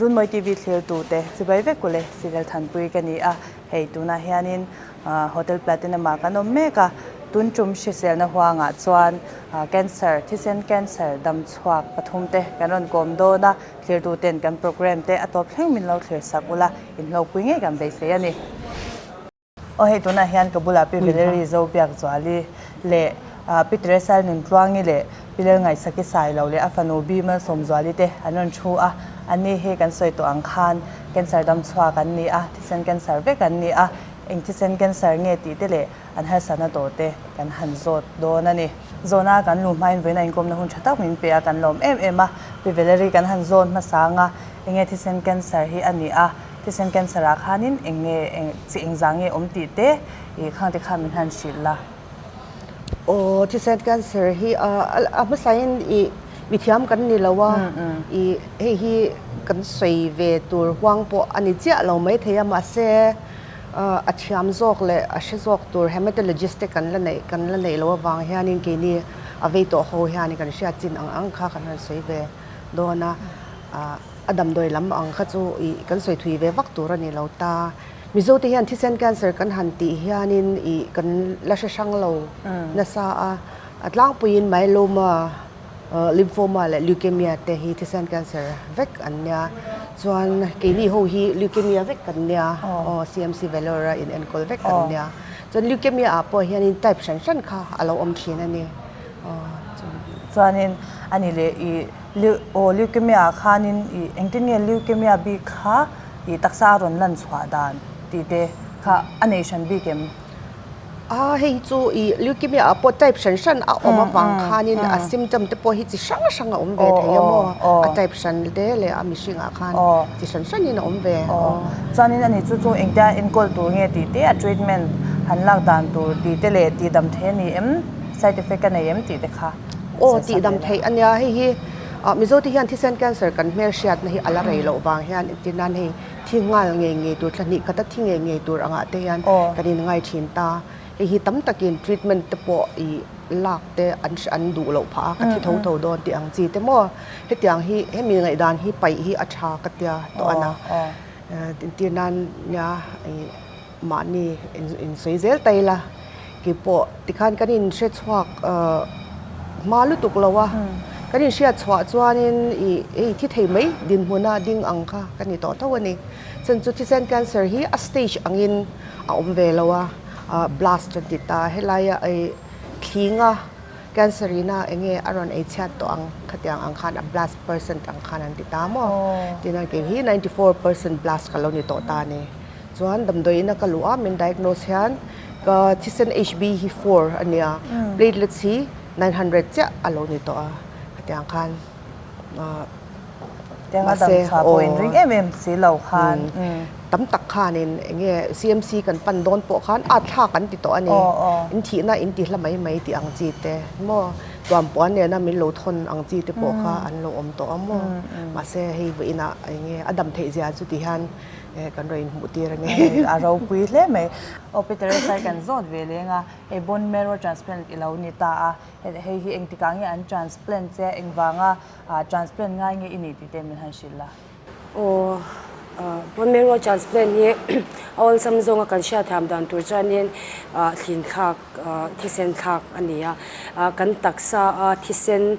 Runmawi TV thlirtute chibai vek ule Civil Thanpui ka ni a, hei tunah hianin Hotel Platinum ah kan awm mek a, tun tum hriselna huangah chuan cancer, thisen cancer dam chhuak pathum te kan rawn kawm dawn a, thlirtuten kan programme te a tawp thleng min lo thlir sak ula, inhlawhpui ngei kan beisei a ni. Aw hei tunah hian ka bulah Pi Valerie Zobiakzuali leh Pi Teresa Nuntluangi leh Pi Lalngaihsaki Sailo leh a fanu Bi Malsawmzuali te an rawn thu a, anni hi kan sawi tawh ang khan cancer dam chhuak an ni a, thisen cancer vek an ni a, eng thisen cancer nge tih te leh an harsatna tawh te kan han zawt dawn a ni. Zawhna kan luh hmain vawiin a inkawmna hun tha tak min pe a, kan lawm em em a, Pi Valerie kan han zawn hmasa ang a, enge thisen cancer hi a ni a, Thisen cancer ah khanin eng nge eng chi eng zah nge awm tih te ih khang te khan min han hrilh la. Aw thisen cancer hi a a hmasain ih mithiam kan ni lo a, ih hei hi kan sawi ve tur huang pawh a ni chiah lo maithei a mahse a thiam zawk leh a hre zawk tur hematologist te kan la neih kan la neih loh avang hianin keini a vei tawh ho hianin kan hriat chin ang ang kha kan rawn sawi ve dawn a. A damdawi lam ang kha chu ih kan sawi thui ve vak tur a ni lo ta. Mizo te hian thisen cancer kan han tih hianin ih kan la hre hrang lo nasa a. A tlangpuiin myeloma, lymphoma leh leukemia te hi thisen cancer vek an nia. Chuan keini ho hi leukemia vek kan nia, aw CMC Vellore a inenkawl vek kan nia. Chuan leukemia ah pawh hianin type hran hran kha a lo awm thin a ni. Chuanin a ni leh ih Aw leukemia ah khanin ih engtin nge leukemia bik kha ih taksa a rawn lan chhuah dan tih te kha a nei hran bik em? A hei chu ih leukemia ah pawh type hran hran a awm avang khanin a symptom te pawh hi chi hrang hrang a awm ve thei a maw? A type hran te leh a mihring ah khan chi hran hran in a awm ve. Chuanin ani chu chu engtia enkawl tur nge tih te a treatment han lak dan tur tih te leh tihdam thei a ni em? Side effect a nei em tih te kha. Aw tih dam theih a nia, hei hi Mizo te hian thisen cancer kan hmelhriatna hi a la rei loh vang hian entir nan hei thi nghal ngei ngei tur thla hnih khata thi ngei ngei tur angah te hian kan in ngai thin ta. Hei hi tam takin treatment te pawh ih lak te an an duh loh phah a, ka thi tho tho dawn tih ang chi te maw. Hetiang hi hemi ngaihdan hi paih hi a tha ka tia tawh a na. Entir nan nia ih. Mahni insawi zel ta ila, keipawh tikhan kan inhre chhuak hma lutuk lo a, kan inhriat chhuah chuanin ih hei thi thei mai dinhmuna ding ang kha ka ni tawh tho a ni. Chuan chu thisen cancer hi a stage angin a awm ve lo a, blast an ti ta, helaia ih thlinga cancer ina eng nge a rawn ei chhiat tawh ang khatiang ang khan a blast percent ang khan an ti ta maw? Tin a kei hi 94% blast ka lo ni tawh ta a ni. Chuan damdawiin a ka luh a, min diagnose hian ka thisen HB hi 4 a nia, platelets hi 900 chiah a lo ni tawh a, hetiang khan Tianga dam chhuah pawh in ring em em si lo khan. Tam tak khanin eng nge CMC kan pan dawn pawh khan at thlak an ti tawh a ni, in thihna in ti hla mai mai tih ang chi te maw, tuampuan nena min lo thawn ang chi te pawh kha an lo awm tawh a maw, mahse hei vawiinah eng nge a dam theih zia chu ti hian Kan rawn inhmuh tir a ni. A ropui hle mai. Aw Pi Teresa i kan zawt ve leng a, hei bone marrow transplant i lo ni ta a, hei hi engtikah nge an transplant che, engvanga transplant ngai nge i nih tih te min han hrilh la. Aw bone marrow transplant hi a awlsam zawnga kan hriatthiam dan tur chuanin thlin thlak, thisen thlak a ni a, kan taksa a thisen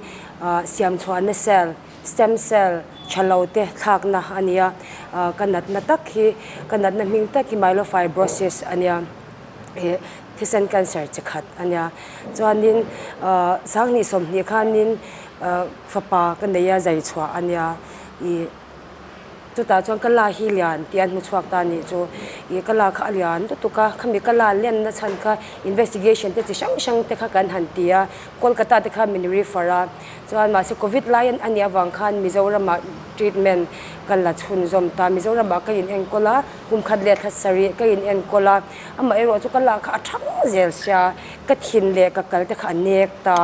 siam chhuahna cell, Stem cell tha lo te thlakna a nia, ka natna tak hi, ka natna hming tak hi myelofibrosis a nia, ih thisen cancer chi khat a nia. Chuanin sanghnih 20 khanin fapa ka nei a, zai chhuah a nia, ih Chutah chuan ka la hi lian tih an hmu chhuak ta anih chu. Ih ka la kha a lian lutuk a, khami ka la lenna chhan kha investigation te chi hrang hrang te kha kan han ti a, Kolkata te kha min refer a, chuan mahse covid lai a nih avang khan Mizoramah treatment ka la chhunzawm ta, Mizoramah ka in enkawl a, kum khat leh thla sarih ka in enkawl a, amaherawh chu ka la kha a thang zel sia, ka thin leh ka kal te kha a nek ta,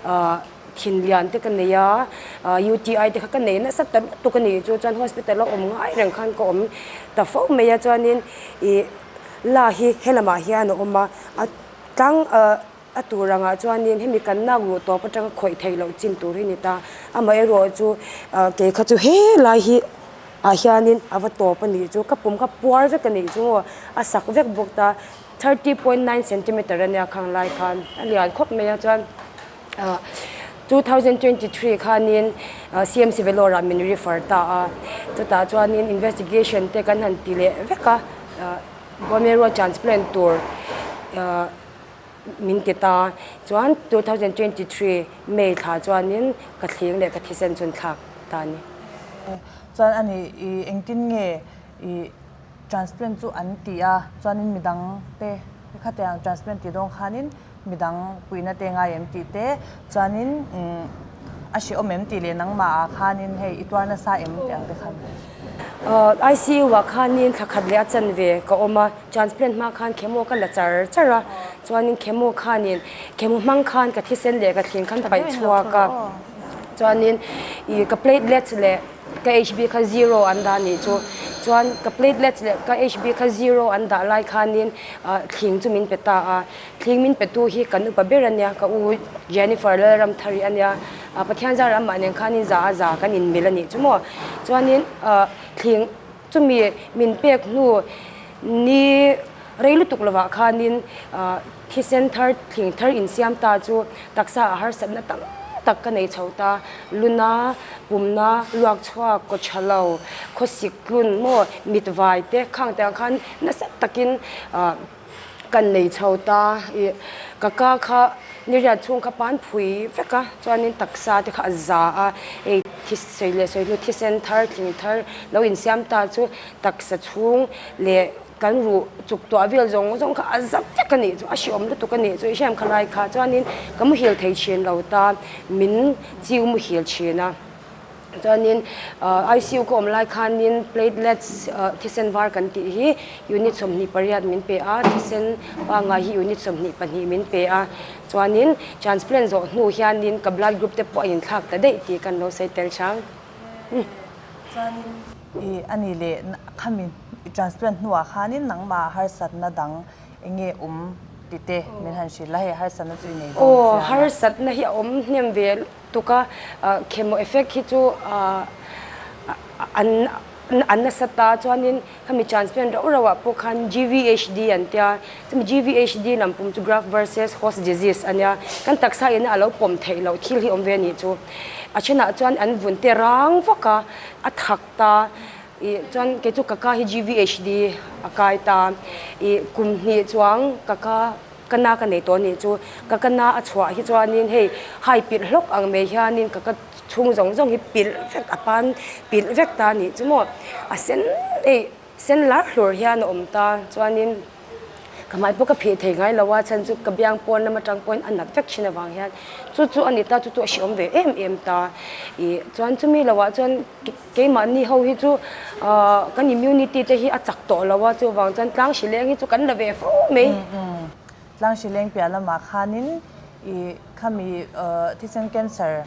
ah. Thin lian te ka nei a, UTI te kha ka nei nasa ta lutuk a nih chu chuan hospital a awm ngai reng khan ka awm ta fo mai a, chuanin ih la hi helamah hian a awm a, a tlang a tur angah chuanin hemi kan nak luh tawp atanga khawih theih loh chin tur hi a ni ta, amaherawhchu kei kha chu helai hi. ah hianin a va tawp a nih chu ka pum kha puar vek a nih chu maw a sak vek bawk ta 30.9 centimeter a nia khang lai khan a lian khawp mai a chuan 2023 khanin CMC Vellore ah min refer ta a chutah chuanin investigation te kan han ti leh vek a bone marrow transplant tur min ti ta chuan 2023 May thla chuanin ka thling leh ka thisen chu an thlak ta a ni. Chuan ani i engtin nge i Transplant chu an ti a, chuanin midang te khatiang transplant tih dawn khanin midang puihna te ngai em tih te, chuanin a hrehawm em tih leh nangmah ah khanin hei i tuar nasa em tih ang te khan. ICU ah khanin thla khat leh a chanve ka awm a, transplant hma khan chemo ka la char char a, chuanin chemo khanin chemo hmang khan ka thisen leh ka thling khan paih chhuak a, chuanin ih ka platelets leh Ka HB kha zero an dah nih chu. Chuan ka platelets leh ka HB kha zero an dah lai khanin thling chu min pe ta a. Thling min petu hi kan upa ber a nia, ka u Jennifer Lalramthari a nia. Pathian zar amah nen khanin za a za kan inmil a nih chu maw. Chuanin thling chumi min pek hnu ni rei lutuk lovah khanin Thisen thar, thing thar insiam ta chu taksa a harsatna tam tak ka nei chho ta. Luna, pumna, luak chhuak, kaw tha lo, khawsik tlun maw, mit vai te khang te ang khan nasa takin kan nei chho ta. Ih ka ka kha niriat chhung kha pan phui vek a, chuanin taksa te kha a za a, hei sawi leh sawi hnu thisen thar, thing thar lo insiam ta chu taksa chhung leh Kan ruh chuk tuah vel zawng zawng kha a za vek a nih chu, a hriawm lutuk a nih chu i hriam kha lai kha chuanin ka muhil thei thin lo ta, min chiu muhil thin a. Chuanin ICU ka awm lai khanin platelets thisen var kan tih hi unit 28 min pe a, thisen pangngai hi unit 22 min pe a. Chuanin transplant zawh hnu hianin ka blood group te pawh a inthlak ta daih tih kan lo sawi tel hrang. Chuanin i a nih leh khami i transplant hnuah khanin nangmah harsatna dang eng nge awm ti te min han hrilh a, hei harsatna chu i nei dawn Aw, chiang a. Harsatna hi a awm hnem ve lutuk a, chemo effect hi chu an an nasa ta chuanin khami transplant rauh rauh ah pawh khan GVHD an tia, chumi GVHD lam pum chu graft versus host disease a nia, kan taksa ina a lo pawm theih loh thil hi awm ve a nih chu. A thenah chuan an vun te rang vak a, a thak ta. Ih chuan kei chu ka ka hi GVHD a kai ta. Ih kum hnih chuang ka ka ka na ka nei tawh a nih chu. Ka ka na a chhuah hi chuanin hei hai pilh hlawk ang mai hianin ka ka chhung zawng zawng hi pilh vek a pan pilh vek ta a nih chu maw. A sen hei sen lar hlur hian a awm ta chuanin. Ka hmai pawh ka phih thei ngai lo a, chhan chu ka biang pawn lam atang pawhin a nat vek thin avang hian chu chu a ni ta, chu chu a hreawm ve em em ta. Ih chuan chumi lohah chuan keimahni ho hi chu ah kan immunity te hi a chak tawh lo a, chuvang chuan tlang hri leng hi chu kan la ve fo mai. Tlang hri leng piah lamah khanin ih khami thisen cancer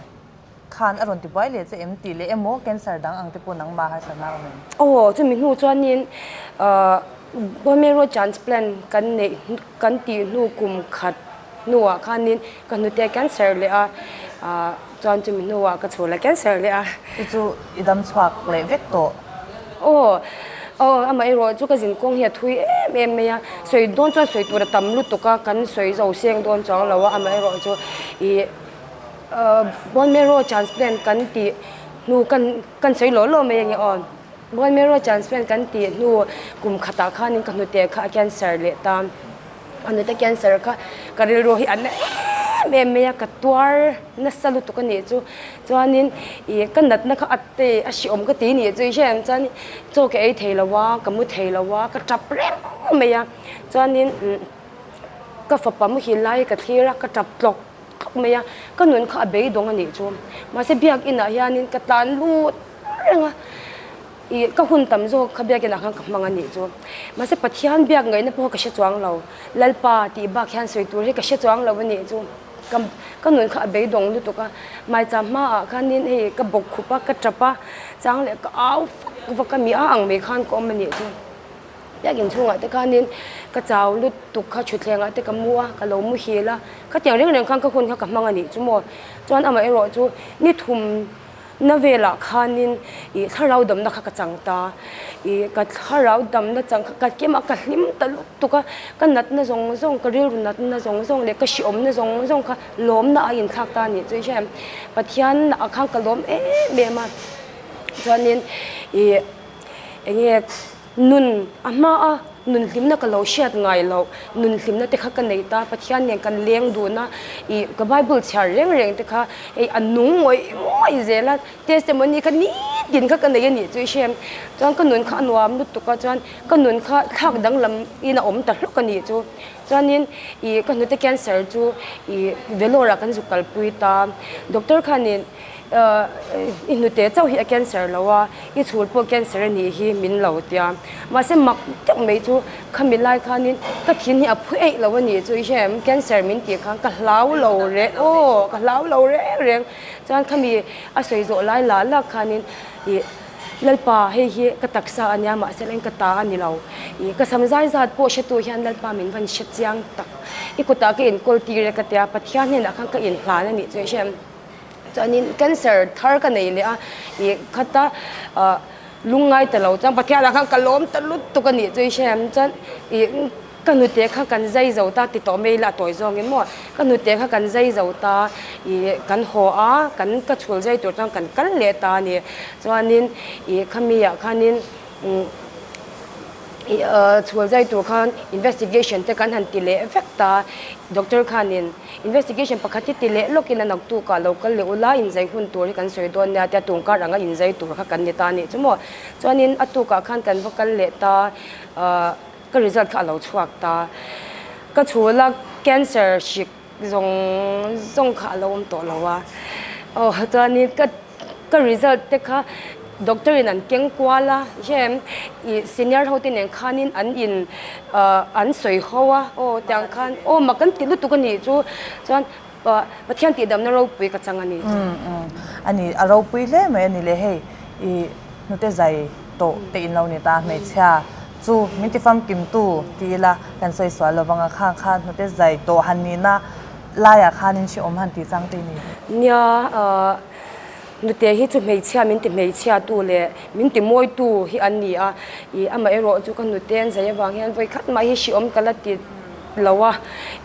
Khan a rawn ti buai leh che em tih leh emaw cancer dang ang te pawh nangmah harsatna a awm em? Aw, chumi hnu chuanin bone marrow transplant kan neih kan tih hnu kum khat hnuah khanin ka hnute cancer leh a, chuan chumi hnuah ka chhul a cancer leh a. Chu chu i dam chhuak leh vek tawh? Aw, aw amaherawh chu ka zinkawng hi a thui em em mai a, sawi dawn chuan sawi tur a tam lutuk a, kan sawi zo seng dawn chuang lo a, amaherawh chu ih Bone marrow transplant kan tih hnu kan kan sawi lawh lawh mai ange aw. Bone marrow transplant kan tih hnu kum khatah khanin ka hnute kha a cancer leh ta. A hnute cancer kha ka rilru hi a na em em mai a, ka tuar nasa lutuk a nih chu. Chuanin ih ka natna kha a te a hreawm ka ti nih chu i hria em chuan chaw ka ei thei lo a, ka mu thei lo a, ka tap reng mai a. Chuanin ka fapa muhil lai hi ka thlir a, ka tap tlawk. tlawk mai a, ka nun kha a beidawng a nih chu. Mahse biakin ah hianin ka tlan lut reng a, ih ka hun tam zawk kha biakin ah khan ka hmang a nih chu. Mahse Pathian biak ngaihna pawh ka hre chuang lo, Lalpa tih bak hian sawi tur hi ka hre chuang lo a nih chu. Ka ka nun kha a beidawng lutuk a, maicham hmaah khanin hei ka bawk khup a, ka tap a, chang leh ka au vak vak a, mi a ang mai khan ka awm a nih chu. Biakinn chhungah te khanin ka chau lutuk kha thutthlengah te ka mu a, ka lo muhil a, khatiang reng reng khan ka hun kha ka hmang a nih chu maw. Chuan amaherawh chu ni thum Na velah khanin ih thlarau damna kha ka chang ta. Ih ka thlarau damna chang kha ka kemah ka hlim ta lutuk a, ka natna zawng zawng, ka rilru natna zawng zawng leh ka hriawmna zawng zawng kha lawmna a inthlak ta a nih chu i hria em? Pathian ah khan ka lawm em em a, chuanin ih eng nge Nun a hma a, nun hlimna ka lo hriat ngai loh, nun hlimna te kha ka nei ta, Pathian nen kan leng dun a, ih ka Bible chhiar reng reng te kha hei a nung ngawih ngawih zel a, testimony kha nitin kha ka nei a nih chu i hria em? Chuan ka nun kha a nuam lutuk a, chuan ka nun kha thlak danglam in a awm ta hlawk a nih chu. Chuanin ih ka hnute cancer chu ih Vellore ah kan zuk kalpui ta, doctor khanin I hnute chauh hi a cancer lo a, i chhul pawh cancer a nih hi min lo tia. Mahse mak deuh mai chu khami lai khanin ka thin hi a phu eih lo a nih chu i hria em, cancer min tih khan ka hlau lo reng aw ka hlau lo reng reng. Chuan khami a sawi zawh lai lah lah khanin ih Lalpa hei hi ka taksa a nia mahse eng ka ta a ni lo. Ih ka sam zai zat pawh hretu hian Lalpa min van hre chiang tak. I kutah ka inkawl tir e ka tia, Pathian hnenah khan ka inhlan a nih chu i hria em. Chuanin cancer thar ka nei leh a, ih khata ah lungngai ta lo chuan Pathianah khan ka lawm ta lutuk a nih chu i hria em? Chuan ih ka hnute kha kan zai zo ta ti tawh mai ila a tawi zawngin maw ka hnute kha kan zai zo ta ih kan haw a kan ka chhul zai tur chuan kan kal leh ta a ni. Chuanin ih khami ah khanin umm ih chhul zai tur khan investigation te kan han ti leh vek ta doctor khanin. Investigation pakhat hi ti leh lawkin a naktukah lo kal leh ula inzai hun tur hi kan sawi dawn nia tia tungkar anga inzai tur kha kan ni ta anih chu maw. Chuanin a tukah khan kan va kal leh ta ahh ka result kha a lo chhuak ta. Ka chhul a cancer hrik zawng zawng kha a lo awm tawh lo a. Aw chuanin ka. Ka result te kha doctor in an keng kual a, hem ih senior ho te nen khanin an in an sawi ho a, aw tiang khan aw mak kan ti lutuk a nih chu chuan Pathian tihdamna ropui ka chang a ni chu. Umm a ni a ropui hle mai a ni le hei ih hnute zai tawh te in lo ni ta hmeichhia chu min ti famkim tu ti ila kan sawi sual lovang a khang kha hnute zai tawh han nihna laiah khanin hrehawm han tih chang te ni. Nia ah nute hi chu hmeichhia min ti hmeichhia tu leh min ti mawi tu hi an ni a, ih amaherawh chu ka nute an zai avang hian vawi khat mah hi hrehawm ka la ti lo a,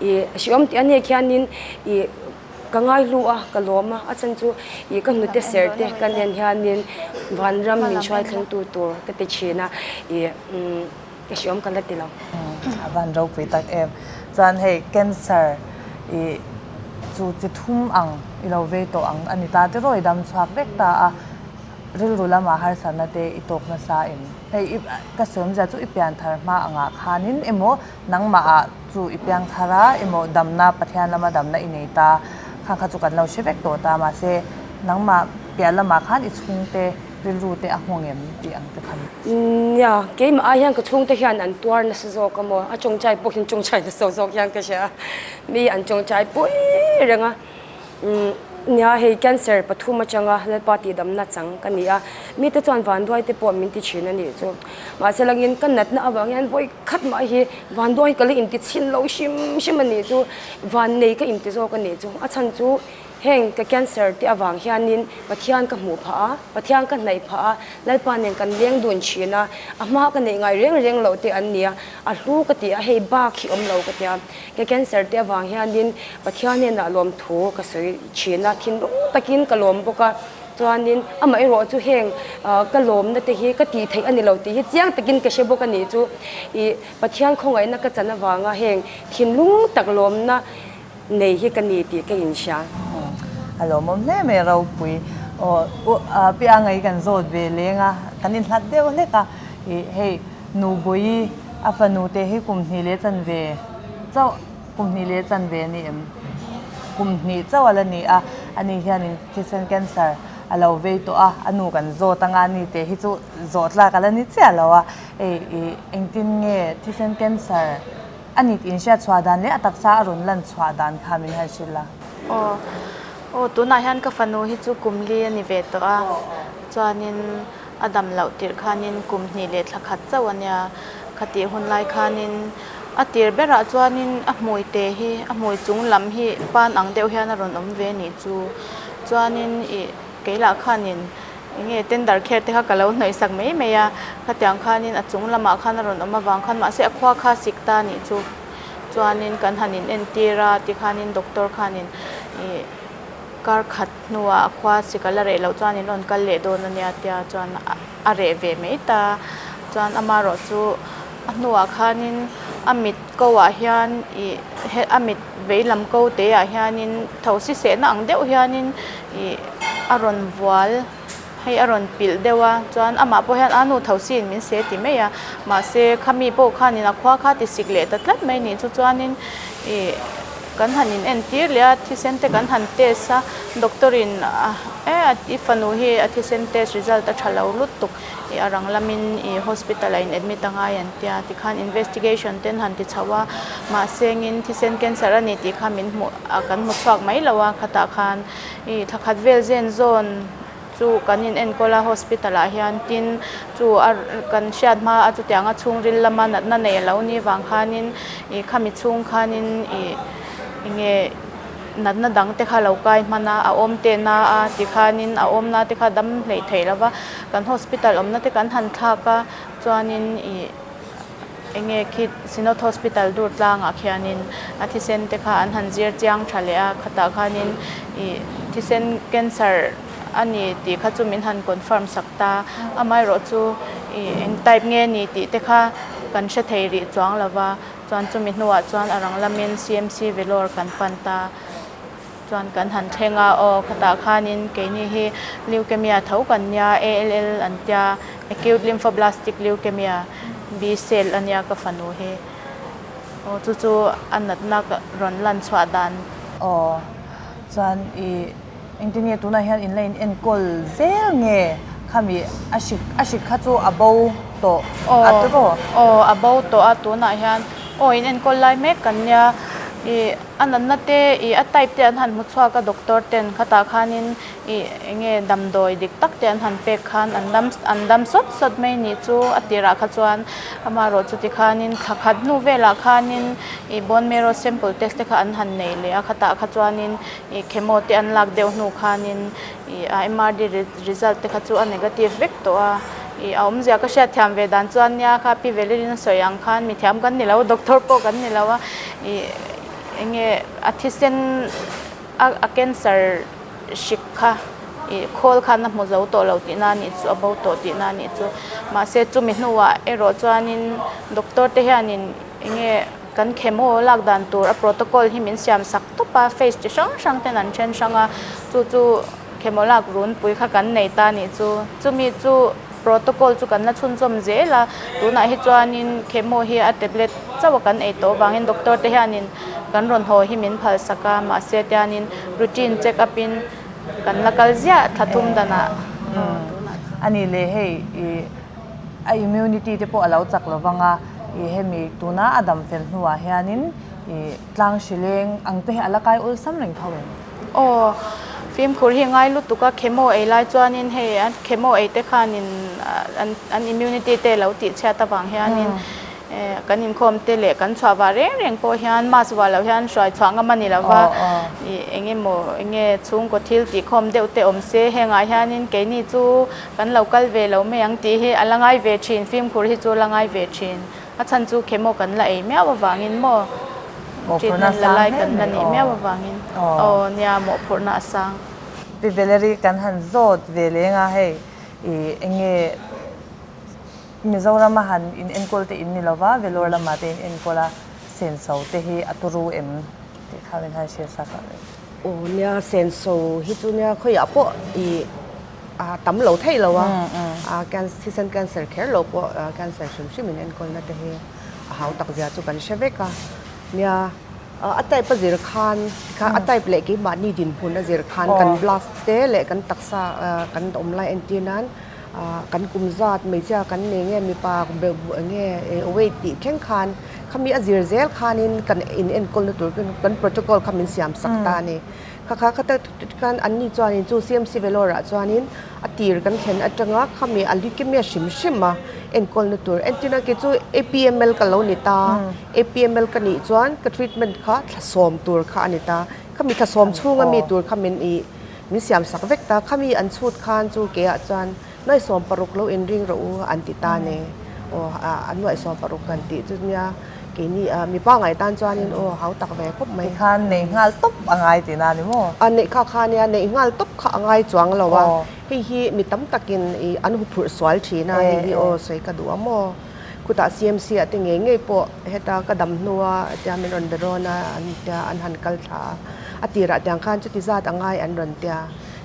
ih hrehawm tih a nek hianin ih ka ngaihlu a ka lawm a, a chhan chu ih ka nute ser te ka nen hianin vanram min hruai thleng tu tur ka ti thin a, ih umm. Ka hriawm ka la ti lo. A van ropui tak em. Chuan hei cancer i chu chi thum ang i lo vei tawh ang a ni ta tiraw i dam chhuak vek ta a, rilru lamah harsatna te i tawk nasa em? Hei i ka sawiawmzia chu i pian thar hma angah khanin emaw nangmah ah chu i piang thar a emaw damna Pathian lama damna i nei ta kha kha chu kan lo hre vek tawh ta mahse nangmah piah lamah khan i chhungte rilru te a nghawng em tih ang te khan. Nia, keimah ai hian ka chhungte hian an tuar nasa zawk a maw? A tawngtai pawh hian tawngtai nasa zawk hian ka hria a, mi an tawngtai pui reng a. Nia, hei cancer pathum atanga Lalpa tihdamna chang ka ni a, mite chuan vanduai te pawh min ti thin a nih chu. Mahse langin ka natna avang hian vawi khat mah hi vanduai hi ka la inti chhin lo hrim hrim a nih chu, vannei ka inti zawk a nih chu. A chhan chu. Heng ka cancer te avang hianin Pathian ka hmuh phah a, Pathian ka hnaih phah a, Lalpa nen kan leng dun thin a, a hma ka neih ngai reng reng loh te an nia, a hlu ka ti a, hei bak hi awm lo ka tia. Ka cancer te avang hianin Pathian hnenah lawmthu ka sawi thin a, thinlung takin ka lawm bawk a, chuanin amaherawh chu heng ka lawmna te hi ka tih theih a ni lo tih hi chiang takin ka hre bawk a nih chu. Ih Pathian khawngaihna ka chan avanga heng thinlung tak lawmna Nei hi ka ni tih ka inhria. A lawmawm hle mai ropui. Aw u Pianga hi kan zawt ve leng a, kan inhlat deuh hlek a, ih hei Nubawi a fanu te hi kum hnih leh chanve chauh kum hnih leh chanve a ni em? Kum hnih chauh a la ni a, ani hianin thisen cancer a lo vei tawh a, a nu kan zawt anga ani te hi chu zawh tlak a la ni chiah lo a, hei ih engtin nge thisen cancer A nit in hriat chhuah dan leh a taksa a rawn lan chhuah dan kha min han hrilh a. Aw, aw tunah hian ka fanu hi chu kum li a ni ve tawh a, chuanin a dam loh tirh khanin kum hnih leh thla khat chauh a nia. Khatih hun lai khanin a tir berah chuanin a hmui te hi a hmui chung lam hi pan ang deuh hian a rawn awm ve nih chu. Chuanin ih. Kei lah khanin eng nge tender kher te kha ka lo hnawih sak mai mai a, khatiang khanin a chung lamah khan a rawn awm avang khan mahse a khua kha sik ta nih chu chuanin kan han in entir a tikhanin doctor khanin ih kar khat hnuah a khua sik a la reh loh chuan in rawn kal leh dawn a nia tia chuan a reh ve mai ta chuan amaherawh chu a hnuah khanin a mit ko ah hian ih a mit vei lam ko te ah hianin thosi sehna ang deuh hianin ih a rawn vual hei a rawn pilh deuh a chuan amah pawh hian a nu thosi in min se ti mai a mahse khami pawh khanin a khua kha ti sik leh ta tlat mai nih chu chuanin ih kan han in entir leh a thisen te kan han test a doctor in e i fanu hi a thisen test result a tha lo lutuk ih a rang lamin ih hospital ah in admit a ngai an tia tikhan investigation te an han ti chho a mahse engin thisen cancer a ni tih kha min hmuh ah kan hmu chhuak mai lo a khatah khan ih thla khat vel zen zawn chu kan in enkawl a hospital ah hian tin chu a kan hriat hma a chutiang a chhungril lama natna nei a lo nih vang khanin ih khami chhung khanin ih enge natna dang te kha lo kai hman a a awm tehna a tikhanin a awmna te kha dam hleih theih lo va kan hospital awmna te kan han thlak a chuanin ih eng nge khi Synod Hospital dur tlangah khianin a thisen te kha an han zir chiang tha leh a khatah khanin ih thisen cancer a ni tih kha chu min han confirm sak ta amaherawh chu ih eng type nge ni tih te kha kan hre thei rih chuang lo va chuan chumi hnuah chuan a rang lamin C_M_C Vellore kan pan ta. Chuan kan han thleng a, aw khatah khanin keini hi leukemia tho kan nia, ALL an tia, acute lymphoblastic leukemia, B cell a nia ka fanu hi. Aw chu chu a natna rawn lan chhuah dan. Aw chuan i engtin nge tunah hian in la in enkawl zel nge khami a hrik a hrik kha chu a bo tawh a ti maw? Aw a bo tawh a tunah hian aw in enkawl lai mek kan nia i A natna te ih a type te an han hmu chhuak a doctor ten khatah khanin ih eng nge damdawi dik tak te an han pek khan an dam an dam sawt sawt mai nih chu a tirah kha chuan amaherawh chuti khanin thla khat hnu velah khanin ih bone marrow sample test te kha an han nei leh a khatah kha chuanin ih chemo te an lak deuh hnu khanin ih a M_R_D result te kha chu a negative vek tawh a ih a awmzia ka hriatthiam ve dan chuan nia kha pi Valerie-in a sawi ang khan mithiam kan ni lo doctor pawh kan ni lo a ih eng nge a thisen a a cancer hrik kha ih khawl khan a hmu zo tawh lo tihna a nih chu a bo tawh tihna a nih chu mahse chumi hnuah erawh chuanin doctor te hianin eng nge kan chemo lak dan tur a protocol hi min siam sak tawp a phase chi hrang hrang ten an then hrang a chu chu chemo lak runpui kha kan nei ta a nih chu chumi chu. Protocol chu kan la chhunzawm zel a, tunah hi chuanin chemo hi a tablet chauh a kan ei tawh avangin doctor te hianin kan rawn haw hi min phalsak a, mahse tianin routine check up in kan la kal ziah thla thum danah tunah chuan. A ni leh hei ih a immunity te pawh a lo chak lo vang a, ih hemi tuna a dam fel hnuah hianin ih tlang hrileng ang te hi a la kai awlsam reng tho em? Aw, fimkhur hi ngai lutuk a, chemo ei lai chuanin hei an chemo ei te khanin an an immunity te lo tih chhiat avang hianin kan inkhawm te leh kan chhuah vah reng reng pawh hian mask vuah loh hian hruai chhuah ngam a ni lo va, ih eng emaw eng nge chhungkaw thil tihkhawm deuh te awm se hengah hianin keini chu kan lo kal ve lo mai ang tih hi a la ngai ve thin, fimkhur hi chu a la ngai ve thin. A chhan chu chemo kan la ei miau avangin maw Mawhphurhna treatment la sang lai hle kan la mai nih aw. miau avangin Aw. aw nia mawhphurhna a sang. Pi Valerie kan han zawt ve leng a hei ih eng nge Mizoram a han in enkawl te in ni lova Vellore lamah te in enkawl a senso te hi a turu em tih kha min han hriat sak ang em. Aw nia senso hi chu nia khawiah pawh ih A tam lo thei lo a, a thisen cancer kher lo pawh cancer hrim hrim in enkawlna te hi a hau tak zia chu kan hre vek a. Nia, a type a zir khan tikha a type leh keimahni dinhmun a zir khan kan blast te leh kan taksa kan awm lai entir nan kan kum zat hmeichhia kan nei nge mipa nge weight tih thleng khan khami a zir zel khanin kan in enkawlna tur kan protocol kha min siam sak ta a ni. Kha kha kha khan an ni chuanin chu CMC Vellore ah chuanin a tir kan thlen atanga khami a leukemia hrim hrim a enkawlna tur entirna kei chu APML ka lo ni ta APML ka nih chuan ka treatment kha thlasawm tur kha a ni ta khami thlasawm chhunga mi tur kha min ih min siam sak vek ta. Khami an chhut khan chu keah chuan nuaih 60 lo inring rawh u an ti ta ne. Aw a nuaih 60 kan tih chu nia keini mi pangngai tan chuanin aw hau tak ve khawp mai. Tikhan neih nghal tawp a ngai tihna a ni maw? A neih kha kha nia neih nghal tawp kha a ngai chuang lo a. Hei hi mi tam takin ih an huphurh sual thin a, hei hi aw sawi ka duh a maw? Khutah CMC ah te ngei ngei pawh heta ka dam hnua tia min rawn be rawn a, an tia an han kal thla a, a tirah tiang khan chuti zat a ngai an rawn tia.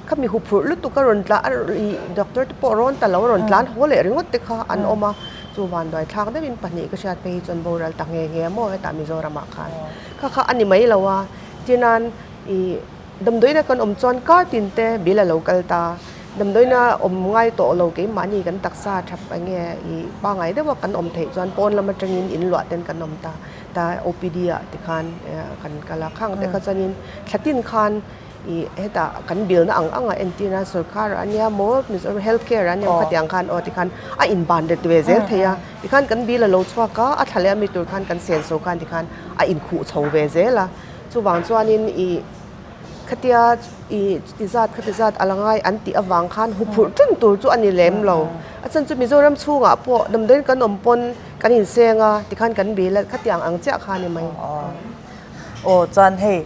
Khami huphurh lutuk a rawn tla a ih doctor te pawh rawn ta lo a rawn tlan haw leh ringawt te kha an awm a, chu vanduai thlak deuhin pahnih ka hriat phei hi chuan boral ta nghe nghe maw hetah Mizoram ah khan. Kha kha a ni mai lo a, tinan ih Damdawiina kan awm chuan kar tin te bill a lo kal ta. Damdawiina awm ngai tawh lo keimahni kan taksa thap eng nge i pangngai deuha kan awm theih chuan pawn lam atangin in luah ten kan awm ta. Ta OPD ah tikhan kan kal a, khang te kha chuanin thla tin khan i hetah kan bill na ang ang a entir a sorkar ah ania maw Mizoram health care ah ania maw khatiang khan aw tikhan a inban ret ve zel thei a. Tikhan kan bill a lo chhuak a, a thla leh ami tur khan kan senso khan tikhan a inkhuh chho ve zel a. Chuvang chuanin i khatia i chuti zat khati zat a la ngai an tih avang khan huphurh ṭan tur chu a ni lem lo. A chhan chu Mizoram chhungah pawh damdawiin kan awm pawn kan inseng a tikhan kan bil a khatiang ang chiah kha a ni mai. Aw chuan hei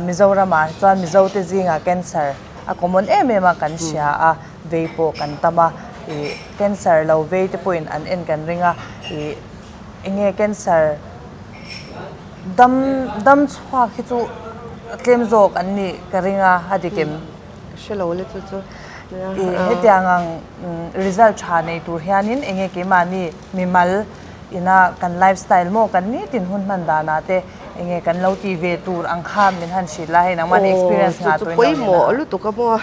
Mizoramah chuan Mizote zingah cancer a common em em a kan hria a, vei pawh kan tam a, ih cancer lo vei te pawhin an en kan ring a, ih eng nge cancer Dam dam chhuak hi chu tlem zawk an nih ka ring a, a dik em? Ka hre lo le chu chu. I hetiang ang result tha nei tur hianin eng nge keimahni mimal ina kan lifestyle maw kan nitin hun hman danah te eng nge kan lo tih ve tur ang kha min han hrilh a, hei nangmahni experience ngah tawhin lo ni na. Aw chu chu pawimawh lutuk a maw.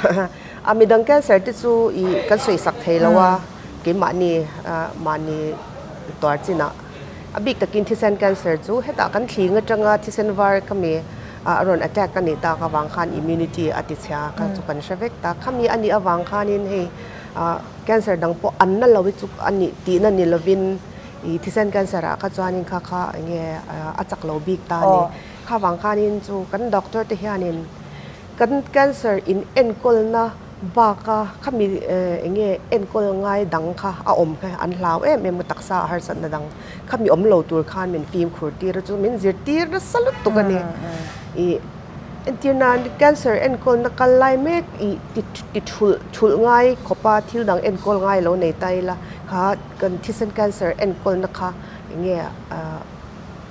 A midang cancer te chu i kan sawi sak thei lo a, keimahni mahni tuar chinah. A bik takin thisen cancer chu hetah kan thling atanga thisen var ka mi a rawn attack a nih tak avang khan immunity a ti chhia kha chu kan hre vek ta. Khami a nih avang khanin hei cancer dang pawh an na lo hi chu a nih tihna ni lovin ih thisen cancer ah kha chuanin kha kha eng nge a chak lo bik ta a ni. Kha vang khanin chu kan doctor te hianin Kan cancer in enkawlna baka khami eng nge enkawl ngai dang kha a awm kha an hlau em em a taksa a harsatna dang khami awm lo tur khan min fimkhur tir a chu min zirtir nasa lutuk a ni. Ih entir nan cancer enkawlna kal lai mek ih ti ti thulh thulh ngai khawpa thil dang enkawl ngai lo nei ta ila kha kan thisen cancer enkawlna kha eng nge ah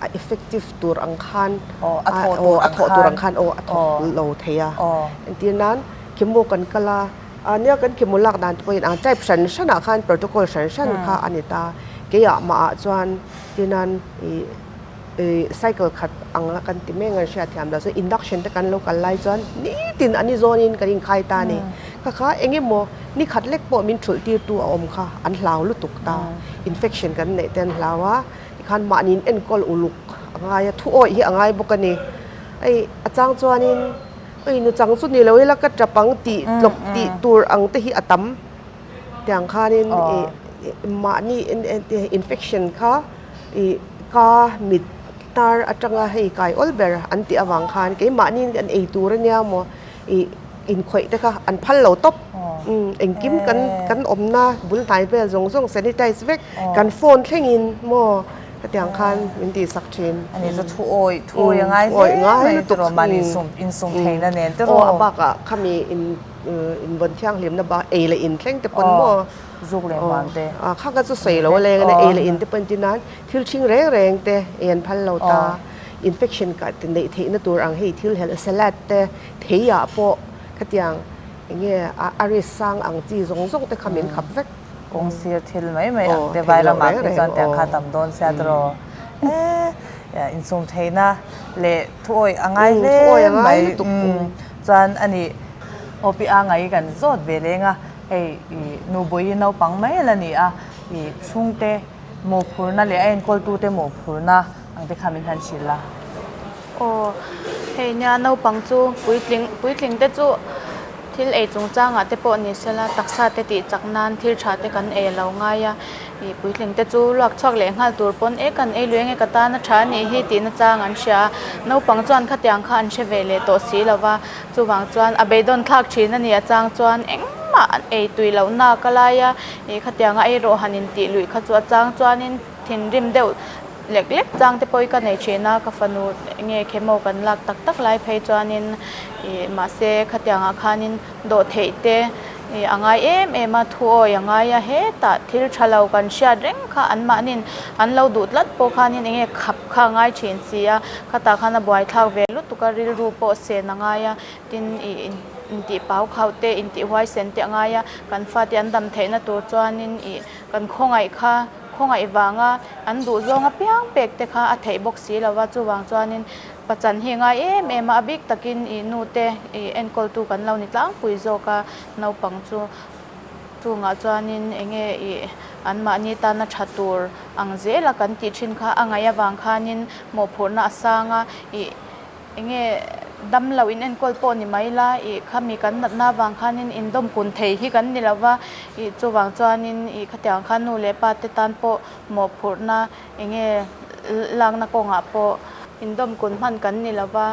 a effective tur ang khan a thawh tur ang khan aw a thawk lo thei a entir nan chemo kan kal a a nia kan chemo lak dan te pawhin ang type hran hran ah khan protocol hran hran kha a ni ta keiah mah ah chuan entir nan ih ih cycle khat ang a kan ti mek ang hriat thiam lo chuan induction te kan lo kal lai chuan nitin an i zawn in kan inkhai ta a ni kha kha eng emaw ni khat lek pawh min thulh tir tu a awm kha an hlau lutuk ta infection kan neih te an hlau a. Tikhan mahniin enkawl uluk a ngai a, thu awih hi a ngai bawk a ni. Hei a chang chuanin oi nuchang chu ni lo ila ka tap ang tih tlawk tih tur ang te hi a tam. Tiang khanin ih mahni infection kha ih ka mit tar atanga hei kai awl ber an tih avang khan keimahniin kan ei tur a nia maw ih inkhawih te kha an phal lo tawp. Engkim kan kan awmna bul hnai vel zawng zawng sanitize vek kan phone thlengin maw hetiang khan min tihsak thin. Ani chu thu awih thu awih a ngai hle mai tiraw mahni insum insum theihna nen tiraw. Aw a bakah khami in invawn thianghlimna bak ei leh in thleng te pawn maw. Zuk leh hmuam te. Kha kha chu sawi lo a leng a ei leh in te pawn ti nan thil ṭhing reng reng te ei an phal lo ta. Infection kah neih theihna tur ang hei thil helh salad te Thei ah pawh khatiang eng nge a risk sang ang chi zawng zawng te kha min khap vek. Kawng sir thil mai mai ang te vai ramah phei chuan tiang kha tam dawn sia tiraw e insum theihna leh thuawih a ngai hle mai chuan a nih OPA ngai kan zawt ve leng a hei ih nubawi naupang mai la ni a ih chhungte mawhphurhna leh a enkawltute mawhphurhna ang te kha min han hrilh a. Aw, hei nia naupang chu puitling puitling te chu Thil ei chungchangah te pawh ni sela taksa te tih chak nan thil tha te kan ei a lo ngai a, ih puitling te chu luak chhuak leh nghal tur pawn e kan ei lui ange ka tan a tha a nih hi tih nachang an hria a, naupang chuan khatiang kha an hre ve leh tawh si lo va, chuvang chuan a beidawn thlak thin a ni a chang chuan engmah an ei tui loh nak a lai a, ih khatianga ei rawh han intih luih kha chu a chang chuanin thinrim deuh lek lek chang te pawh hi ka nei thin a, ka fanu nge khemaw kan lak tak tak lai phei chuanin ih mahse khatiangah khanin dawh theih te ih a ngai em em a, thu awi a ngai a, hetah thil tha lo kan hriat reng kha anmahnin an lo duh tlat pawh khanin eng nge khap kha a ngai thin si a, khatah khan a buaithlak ve lutuk a, rilru pawh sen a ngai a, tin ih intih pau khauh te intih huaisen te a ngai a, kan fate an dam theihna tur chuanin ih kan khawngaih kha. Khawngaih vanga an duh zawng apiang pek te kha a theih bawk si lova, chuvang chuanin pachan hi ngai em em a, a bik takin ih nu te ih enkawltu kan lo ni tlangpui zawk a, naupang chu chungah chuanin eng nge ih anmahni tana tha tur ang zela kan tih thin kha a ngaih avang khanin mawhphurhna a sang a, ih Eng nge dam lo in enkawl pawh ni mai la, ih khami kan natna avang khanin indawm kun thei hi kan ni lo va, ih chuvang chuanin ih khatiang khan nu leh pa te tan pawh mawhphurhna eng nge lakna kawngah pawh indawm kun hman kan ni lo va,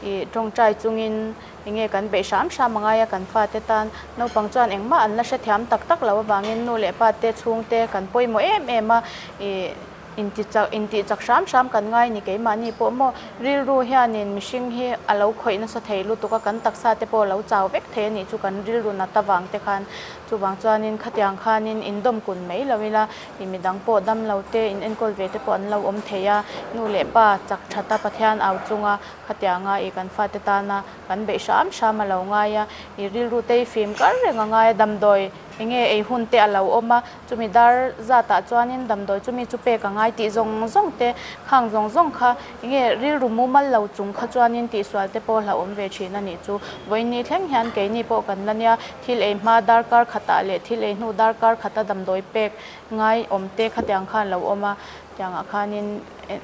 ih tawngtai chungin eng nge kan beih hram hram a ngai a kan fate tan. Naupang chuan engmah an la hrethiam tak tak lo avangin nu leh pa te chhungte kan pawimawh em em a, ih. Intichak intihchak hram hram kan ngai ni keimahni pawh maw rilru hianin mihring hi a lo khawih nasa thei lutuk a, kan taksa te pawh a lo chau vek thei a nih chu kan rilru nat avang te khan. Chuvang chuanin khatiang khanin indawm kun mai lo ila ih midang pawh dam lo te in enkawl ve te pawh an lo awm thei a, nu leh pa chak that a Pathian au chunga khatianga ih kan fate tana kan beih hram hram a lo ngai a, ih rilru te hi fim kar reng a ngai a, damdawi enge ei hun te a lo awm a. Chumi dar zatah chuanin damdawi chumi chu pek a ngai tih zawng zawng te, khang zawng zawng kha enge rilru mumal lo chung kha chuanin tihsual te pawh hlauhawm ve thin a nih chu. Vawiin thleng hian keini pawh kan la nia, thil ei hma darkar khatah leh thil ei hnu darkar khata damdawi pek ngai awm te khatiang khan lo awm a, tiangah khanin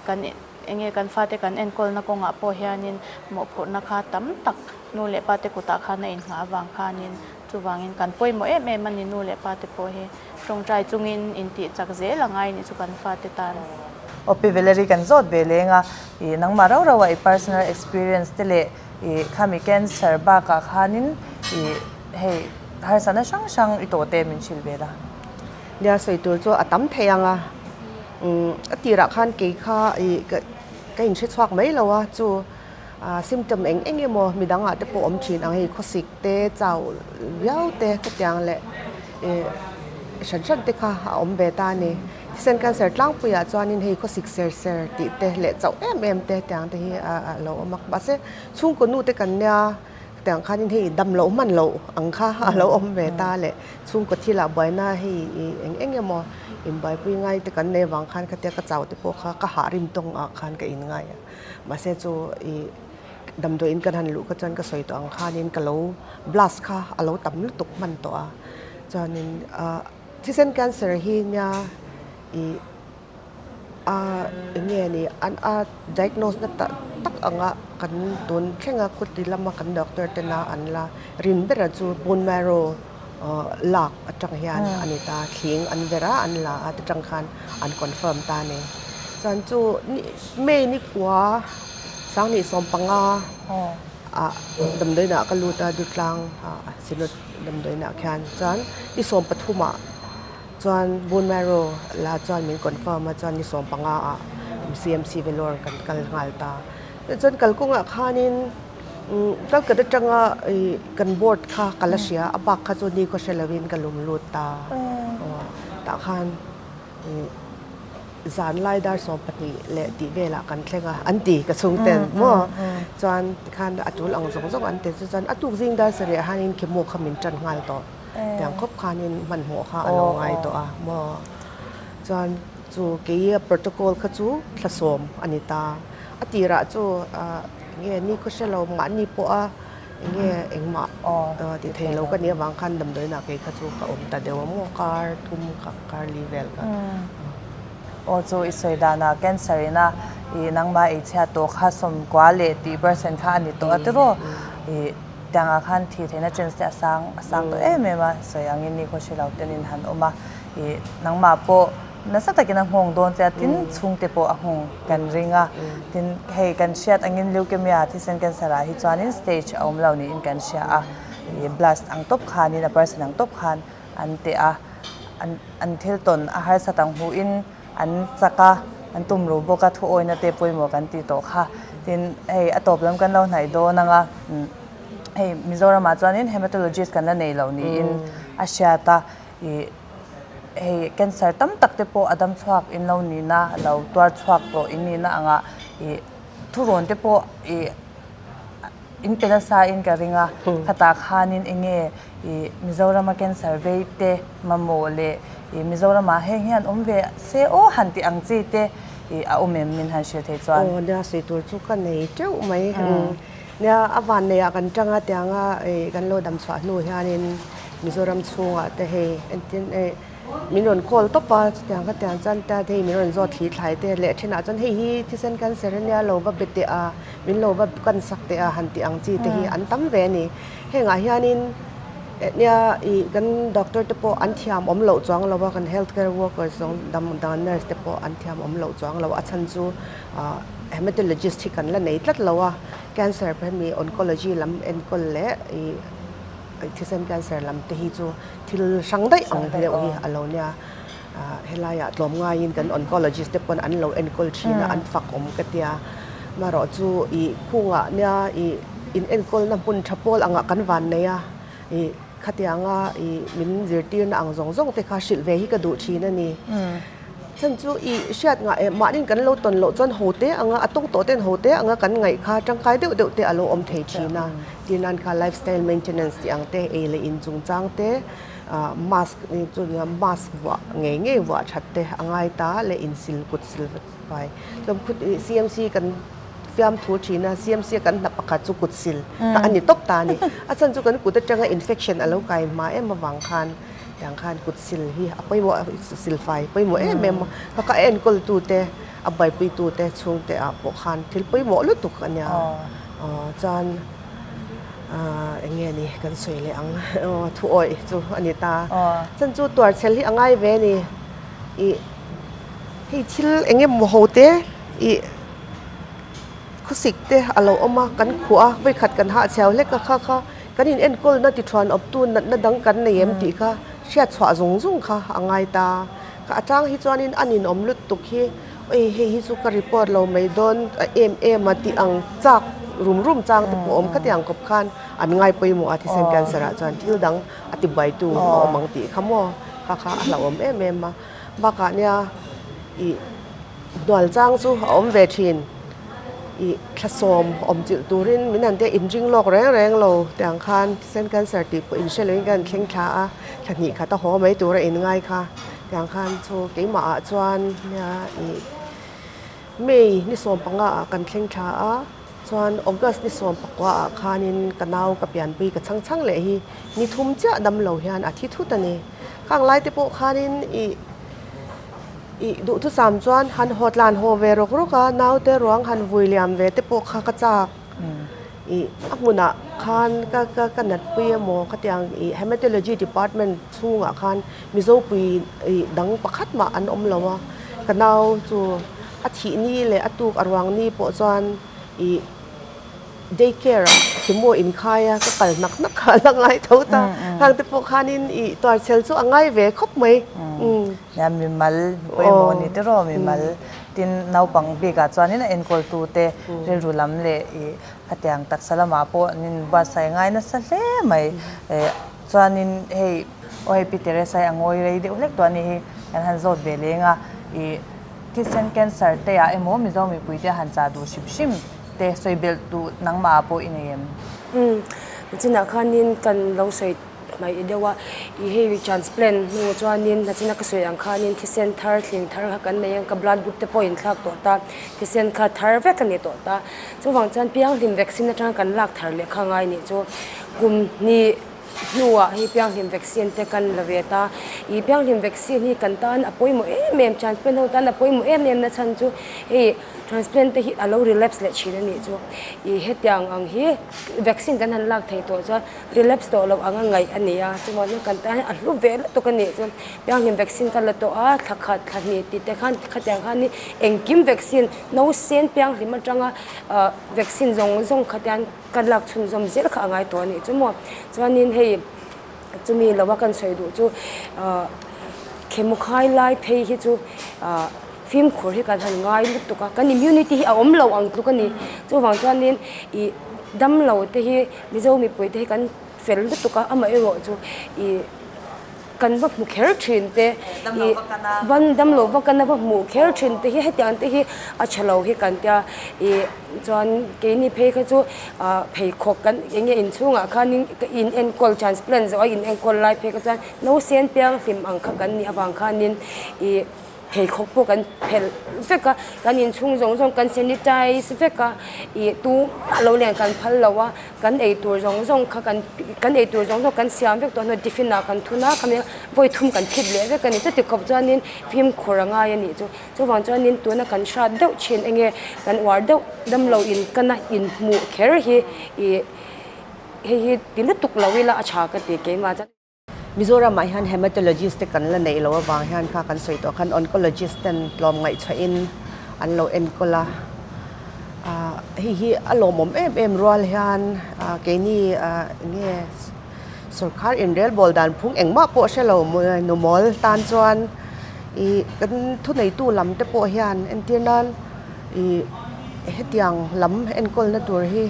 kan enge kan fate kan enkawlna kawngah pawh hianin mawhphurhna kha tam tak nu leh pate kutah khan a inngah avang khanin Chuvangin kan pawimawh em em a ni nu leh pa te pawh hi tawngtai chungin intih chak zel a ngai nih chu kan fate tan. Opi Valerie kan zawt ve leng a, i nangmah rau rau a i personal experience te leh i khami cancer bakah khanin i hei harsatna hrang hrang i tawh te min hrilh ve la. Nia sawi tur chu a tam thei ang a, a tirah khan kei kha i ka inhre chhuak mai lo a chu symptom eng eng emaw midangah te pawh awm thin ang hei khawsik te chau viau te khatiang leh ih hran hran te kha a awm ve ta a ni. Thisen cancer tlangpuiah chuanin hei khawsik ser ser tih te leh chauh em em te tiang te hi a lo awm a mahse chhungkaw nu te kan nia tiang khanin hei dam loh hman loh ang kha a lo awm ve ta leh chhungkaw thilah buaina hei ih eng eng emaw inbuaipui ngai te kan nei avang khan khatia ka chau te pawh kha ka hah rim tawng ah khan ka inngai a mahse chu ih Damdawiin kan han luh kha chuan ka sawi tawh ang khanin ka lo blast kha a lo tam lutuk hman tawh a, chuanin ah thisen cancer hi nia ih a eng nge ni an a diagnose na tak tak anga kan tun thleng a khawti lama kan doctor tena an la rin ber chu bone marrow ah lak atang hian a ni ta, thling an ver a an la a te tang khan an confirm ta a ni. Chuan chu May ni kua. Sanghnih 15 ah damdawiinah ka lut a, Dutlang ah Synod damdawiinah khian chuan ni 13 ah chuan bone marrow la chuan min confirm a chuan ni 15 ah CMC Vellore kan kal nghal ta. Chuan kalkawngah khanin Calcutta atanga ih kan board kha ka la hria a bak kha chu ni khaw hre lovin ka lum lut ta. Tah khan ih. Zan lai dar 12 leh tih velah kan thleng a, an ti ka chhung ten maw? Chuan tikhan a tul ang zawng zawng an ti chu chuan a tuk zing dar sarih ah hianin chemo kha min tan nghal tawh. Tiang khawp khanin hmanhmawh kha a lo ngai tawh a maw? Chuan chu kei a protocol kha chu thla sawm a ni ta. A tirah chu enge ni khaw hre lo mahni pawh a enge engmah ti thei lo ka nih avang khan damdawiinah kei kha chu ka awm ta deuh a maw kar thum kha kar li vel kha. Aw chu i sawi danah cancer ina i nangmah ei chhiat tawh kha 90 leh tih percent kha a ni tawh a tiraw i. Khatiangah khan thih theihna chance te a sang a sang tawh em em a, sawi angin ni khaw hre lo ten in han awm a, ih nangmah pawh nasa takin a nghawng dawn che a, tin chhungte pawh a nghawng kan ring a, tin hei kan hriat angin leukemia thisen cancer ah hi chuanin stage a awm lo niin kan hria a, ih blast ang tawp khanin a person ang tawp khan an teh a, an an thil tawn a harsat ang hmuhin an chak a, an tum ru bawk a, thu awina te pawimawh kan tih tawh kha. Tin, hei a tawp lam kan lo hnaih dawn ang a, hei Mizoramah chuanin hematologist kan la nei lo niin a hriat a, ih hei cancer tam tak te pawh a dam chhuak in lo nihna, lo tuar chhuak tawh in nihna angah ih thurawn te pawh ih In pe nasa in ka ring a, khatah khanin enge i Mizorama cancer vei te mamawh leh i Mizoramah heng hian awm ve se aw han tih ang chi te i a awm em min han hrilh thei chuan. Aw nia sawi tur chu ka nei teuh mai. Nia a van neiah kan tang a tianga i kan lo dam chhuah hnu hianin Mizoram chhungah te hei entin e min rawn call tawp a chutiang khatiang chuan ta hei min rawn zawt thli thlai te leh thenah chuan hei hi thisen cancer ania lo va be teh a. Min lo va kan sak teh a han tih ang chi te hi an tam ve a ni. Hengah hianin nia ih kan doctor te pawh an thiam awm loh chuang lo a, kan health care workers zawng dam dang nurse te pawh an thiam awm loh chuang lo a chhan chu ah hematologist hi kan la nei tlat lo a, cancer hemi oncology lam enkawl leh ih thisen cancer lam te hi chu thil hrang daih ang deuh hi a lo nia. Helaiah tlawm ngaiin kan oncologist te pawn an lo enkawl thin a, an fak awm ka tia. Marawh chu ih khungah nia ih in enkawlna hmun tha pawl angah kan van nei a, ih khatianga ih min zirtirna ang zawng zawng te kha hrilh ve hi ka duh thin a ni. Chhan chu ih hriat ngah eh mahni kan lo tawn loh chuan ho te anga a tawng tawh ten ho te anga kan ngaih kha tangkai deuh deuh te a lo awm thei thin a. Tir nan kha lifestyle maintenance tih ang te, ei leh in chungchang te, Mask chu mask vuah ngei ngei vuah that te a ngai ta leh insil kut sil fai chuan khut CMC kan fiam thu thin a CMC a kan hna pakhat chu kut sil kha a ni tawp ta a ni a chhan chu kan kut atanga infection a lo kai hma em avang khan tiang khan kut sil hi a pawimawh sil fai pawimawh em em a kha kha a enkawl tu te a buaipui tu te chhungte ah pawh khan thil pawimawh lutuk a nia chuan. Eng nge ni kan sawi leh ang aw thu awih chu a ni ta. Chan chu tuarchhel hi a ngai ve a ni. Ih hei thil eng emaw ho te ih khawsik te a lo awm a kan khuh a vawikhat kan hahchhiau hlek a kha kha kan in enkawlna ti thuan awptu natna dang kan nei em tih kha hriat chhuah zung zung kha a ngai ta. Ka a chang hi chuanin a ninawm lutuk hi. Oi hei hi chu ka report lo mai dawn em em a tih ang chak rum rum chang te pawh awm khatiang kawp khan an ngai pawimawh a thisen cancer ah chuan thil dang a ti buaitu a awm ang tih kha maw kha kha a hlauhawm em em a bakah nia ih hnual chang chu a awm ve thin ih thlasawm awm chilh turin min han tia inring lawk reng reng lo tiang khan thisen cancer tih pawh inhre loin ka han thleng thla a thla hnih khat a haw mai tur a inngai kha. Tiang khan chu keimah ah chuan nia ih May ni 15 ah kan thleng thla a, chuan August ni 19 ah khanin ka nau ka pianpui ka chhang chhang leh hi ni thum chiah dam lo hian a thi thut a ni. Khang lai te pawh khanin ih ih duhthusam chuan han haw tlan haw ve rawk rawk a, naute ruang han vui liam ve te pawh kha ka chak. Ih a hmunah khan ka ka ka natpui emaw khatiang ih Hematology department chhungah khan Mizopui ih dang pakhat mah an awm lo a, ka nau chu a thih ni leh a tuk a ruang ni pawh chuan ih day care ah thimu a inkhai a, ka kal hnak hnak kha a la ngai tho ta. Khang te pawh khanin ih tuarchhel chu a ngai ve khawp mai. Nia mimal pawimawh ni te rawh mimal tin naupang bikah chuanin a enkawltu te rilru lam leh ih khatiang taksa lamah pawh an inbuatsaih ngai nasa hle mai. Chuanin hei aw hei Pi Teresa hi a ngawi rei deuh hlek tawh a nih hi kan han zawt ve leng a, ih thisen cancer te ah emaw Mizo mipui te han chah duh hrim hrim te sawi belh duh nangmah ah pawh i nei em? Umm nachinah khanin kan lo sawi hmaih deuh a, ih hei transplant hnu chuanin nachina ka sawi ang khanin thisen thar thling thar kha kan nei a, ka blood group te pawh inthlak tawh ta, thisen kha thar vek a ni tawh ta, chuvang chuan pianghlim vaccine atanga kan lak thar leh kha ngai nih chu kum hnih. hnuah hei pianghlim vaccine te kan la ve ta. Ih pianghlim vaccine hi kan tan a pawimawh em em, transplant ho tan a pawimawh em em na chhan chu hei transplant te hi a lo relapse leh thin a nih chu. Ih hetiang ang hi vaccine kan han lak thei tawh chuan relapse tawh loh anga ngaih a ni a, chuvangin kan tan hian a hlu ve lutuk a nih chu. Pianghlim vaccine ka la tawh a, thla khat thla hnih tih te khan khatiang khan hi engkim vaccine nausen pianghlim atanga vaccine zawng zawng khatiang Ka lak chhunzawm zel kha a ngai tawh a nih chu maw. Chuanin hei chumi lova kan sawi duh chu Khemukhai lai phei hi chu fimkhur hi kan han ngai lutuk a, kan immunity hi a awm lo ang tluk a ni. Chuvang chuanin ih damlo te hi Mizo mipui te hi kan fel lutuk a, amaherawh chu ih Kan va hmu kher thin te, ih van damlo va kana va hmuh kher thin te hi hetiang te hi a tha lo hi kan tia, ih chuan keini phei kha chu ah pheikhawk kan eng nge inchhungah khanin ka in enkawl transplant zawh a in enkawl lai phei kha chuan nausen pianghlim ang kha kan nih avang khanin ih Pheikhawk pawh kan phelh vek a, kan inchhung zawng zawng kan sanitize vek a, ih tumah lo len kan phal lo a, kan ei tur zawng zawng kha kan kan ei tur zawng zawng kan siam vek tawh hnuah tiffin ah kan thun a, khami vawi thum kan phit leh vek a ni. Chuti khawp chuanin fimkhur a ngai a nih chu. Chuvang chuanin tuna kan hrat deuh thin enge kan uar deuh damlo in kana inhmuh kher hi ih hei hi ti lutuk lo ila a tha ka ti keimah chuan. Mizoramah hian Hematologist te kan la neih loh avang hian kha kan sawi tawh khan Oncologist ten tlawm ngaihchhuahin an lo enkawl a. Hei hi a lawmawm em em rual hian keini enge sorkar inrelbawl dan phung engmah pawh hre lo nu mawl tan chuan ih kan thuneitu lam te pawh hian entir nan ih hetiang lam enkawlna tur hi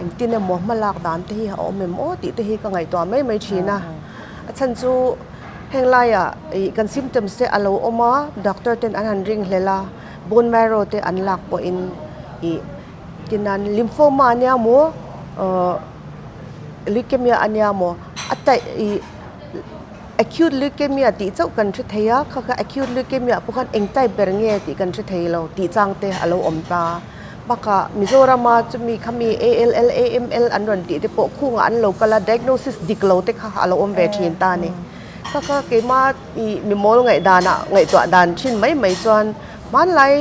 Engtin emaw hma lak dan te hi a awm em aw tih te hi ka ngaihtuah mai mai thin a. A chhan chu heng laiah ih kan symptoms te a lo awm a, doctor ten an han ring hlel a, bone marrow te an lak pawhin ih tinan lymphoma ania maw ahh leukemia ania maw a taih ih acute leukemia tih chauh kan hre thei a, kha kha acute leukemia pawh khan eng type ber nge tih kan hre thei lo tih chang te a lo awm ta. Bakah Mizorama chumi khami ALL, AML an rawn tih te pawh khungah an lo kal a, diagnosis dik lo te kha a lo awm ve thin ta a ni. Kha kha keimah ih mimawl ngaihdanah ngaihtuah dan thin mai mai chuan hmanlai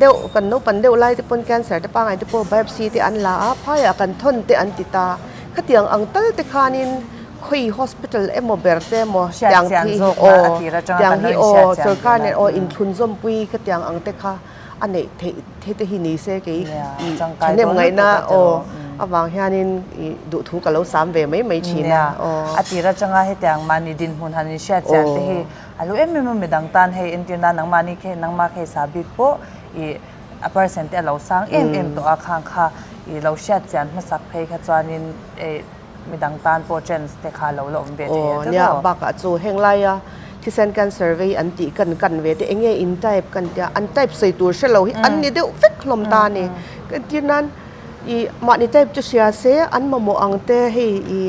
deuh kan naupang deuh lai te pawn cancer te pangngai te pawh biopsy te an la a, phaiah kan thawn te an ti ta. Khatiang ang tal te khanin khawi hospital emaw ber te emaw tiang hi aw tiang hi aw sorkar nen aw inthlunzawmpui khatiang ang te kha a neih theih theih te hi ni se kei i thahnem ngaihna aw avang hianin i duhthu ka lo sam ve mai mai thin a aw. A tir atanga hetiang mahni dinhmun han inhriat chian te hi a lo em em a midang tan hei entir nan nangmahni khe nangmah khe sa bik pawh i a percent te a lo sang em em tawh a khang kha i lo hriat chian hmasak phei kha chuanin e Midang tan pawh chance te kha lo la awm ve thei a tiraw? Nia, bakah chu heng laia thisen cancer vei an tih kan kan ve te enge in type kan tia an type sawi tur hre lo hi an ni deuh vek hlawm ta a ni. Kan tir nan i mahni type chu hria se an mamawh ang te hei i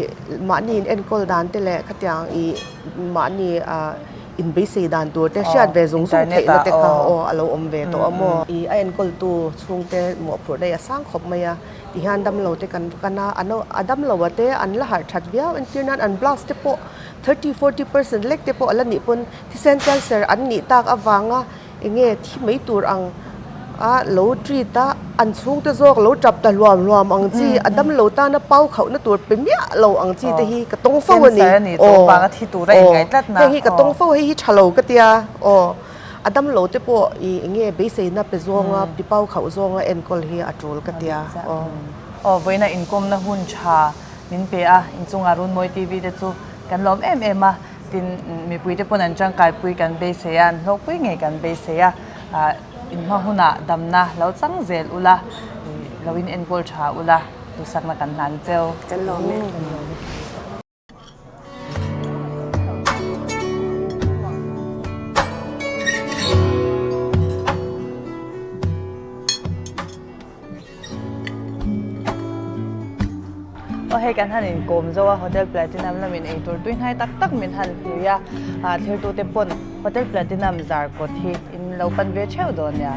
mahni in enkawl dan te leh khatiang i mahni ah inbeisei dan tur te hriat ve zung zung theihna te kha aw a lo awm ve tawh a maw. I a enkawltu chhungte mawhphurh daih a sang khawp mai a. Ti hian damlo te kan kan a, a no a damlo a te an la harh that viau entir nan an blast te pawh 30 40 percent lek te pawh a la nih pawn thisen cancer an nih tak avanga enge thi mai tur ang a lo treat a an chhungte zawk lo tap ta hluam hluam ang chi a damlo tana pau khauhna tur pe miah lo ang chi te hi ka tawng fo a ni aw aw heng hi ka tawng fo hei hi tha lo ka tia aw. A damlo te pawh i enge beiseina pe zawnga ti pau khauh zawnga enkawl hi a tul ka tia aw. Aw vawiina inkawmna hun tha min pe a, inchungah Runmawi TV te chu kan lawm em em a, tin mipui te pawn an tangkaipui kan beisei a, an hlawkpui ngei kan beisei a, inhma hunah damna lo chang zel ula, lo in enkawl tha ula, duhsakna kan hlan cheu. Kan lawm e. Aw hei kan han inkawm zo a Hotel Platinum lamin eitur tui hnai tak tak min han hlui a, thiltute pawn Hotel Platinum zar kawt hi in lo pan ve theuh dawn nia.